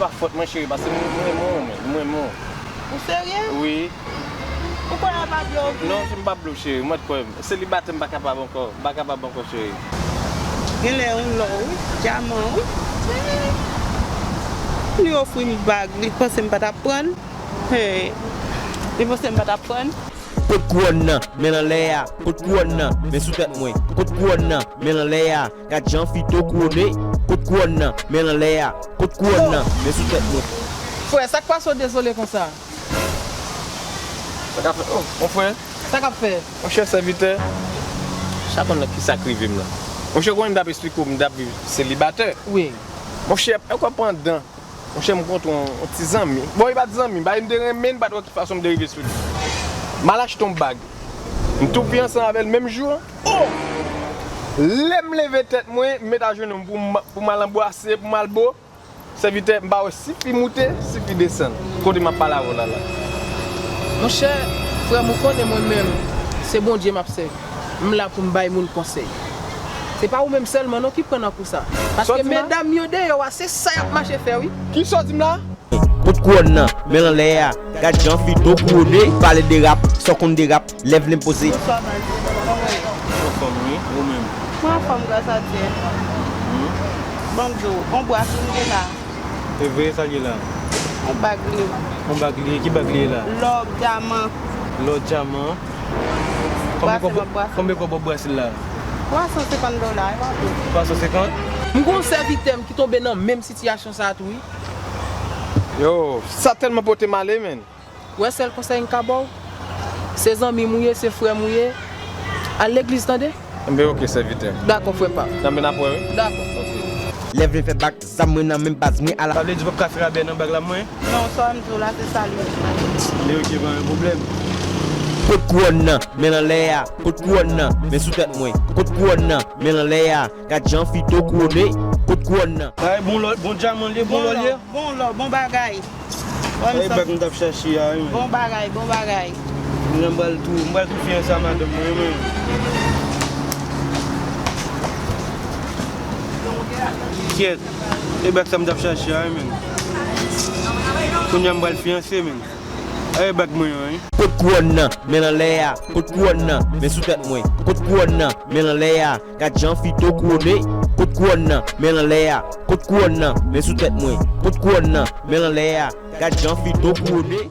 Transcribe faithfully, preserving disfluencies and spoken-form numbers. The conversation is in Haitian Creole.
Pa fòt mwen, cheri, paske m, m renmen w, men, m renmen w. Ou serye? Wi. Ou kwè a pa vle w vre? Non, m pa vle w, cheri, mwen t kwè m. Selibatè, m pa kapab ankò, m pa kapab ankò, cheri. Genlè yon lò, wi, dyaman, wi. Li ofri m bag, li panse m pa t ap pran. Hey. Li panse m pa t ap pran. Pot kouwòn nan, men l anlè a. Pot kouwòn nan, men sou tèt mwen. Pot kouwòn nan, men l anlè a. Gad jan Fito kouwone. Pot kouwòn nan, men l anlè a. Pot kouwòn nan, men sou tèt mwen. Frè, sa k pase w dezole konsa? Sa k ap fè? Oh, mon frè. Sa k ap fè? Monchè, sèvitè, sa konn nan kisa k rive m la. Monchè, konnen m t ap esplike w, m t ap viv selibatè. Wi. Monchè, e kwa pandan Monchè, m kontre yon, yon ti zanmi. Bon, li pa t zanmi, m pa, m te renmen l, m pa t wè ki fason m te rive sou li. M al achte yon bag. M tou fiyanse avè l menm jou an. Oh! Lè m leve tèt mwen, m met ajenou m pou m, pou m al anbrase, pou m al bo. Sèvitè, m pa wè si fi moute, si fi desann. Kote m ap pale avè w la la. Monchè, frè m, ou konnen mwen menm, se Bondye m ap sèvi. M la pou m bay moun konsèy. Se pa ou menm sèlman non ki pran nan kou sa. Paske medam yo deyò a, se sa y ap mache fè, wi. Kisa w di m la? Pot kouwòn nan, men l anlè a. Gad jan Fito kouwone. Pale de rap, sa w konn de rap. Lè vle m poze. Bonswa, Mazi. Kòman w ye? Anfòm, wi. Ou menm? Mwen anfòm, gras a Dye. Ban m di w, on bwa si m te la. E vre, sa l ye la? On bag li. On bag li ye, ki bag li ye la? Lò, dyaman. Lò, dyaman. Konbyen kòb, konbyen kòb w ap brase l la? Twa san senkant dola, e pa anpil. Twa san senkant? M gon sèvitè m ki tonbe nan menm sitiyasyon sa a tou, wi. Yo, sa tèlman pote m ale, menn. Ou wè sèl konsèy m ka ba w? Se zanmi m ou ye, se frè m ou ye. Al legliz, tande? Enben, oke, sèvitè. Dakò, frè pa m. Nan men apre, wi. Dakò. Oke. Lè vle fè bak, zam mwen nan men baz mwen ala. Sa vle di w p ap ka fè rabè nan bag la mwen? Non, sa m di w la, se sa l ye. Enben, oke, pa gen pwoblèm. Pot kouwòn nan, men l anlè a. Pot kouwòn nan, men sou tèt mwen. Pot kouwòn nan, men l anlè a. Gad jan Fito kouwone. Pot kouwòn nan. Ay, bon lò, bon dyaman l ye, bon lò l ye. Bon lò, bon bagay. Ay, bag m t ap chache a, wi, men. Bon bagay, bon bagay. Kounye a m pral tou, m pral tou fiyanse a madanm mwen, wi, men. Kyèt. E bag sa m t ap chache a, wi, men. Kounye a m pral fiyanse, men. Ay, bag mwen an, wi. Pot kouwòn nan, men l anlè a. Pot kouwòn nan, men sou tèt mwen. Pot kouwòn nan, men l anlè a. Gad jan Fito kouwone. Pot kouwòn nan, men l anlè a. Pot kouwòn nan, men sou tèt mwen. Pot kouwòn nan, men l anlè a. Gad jan Fito kouwone.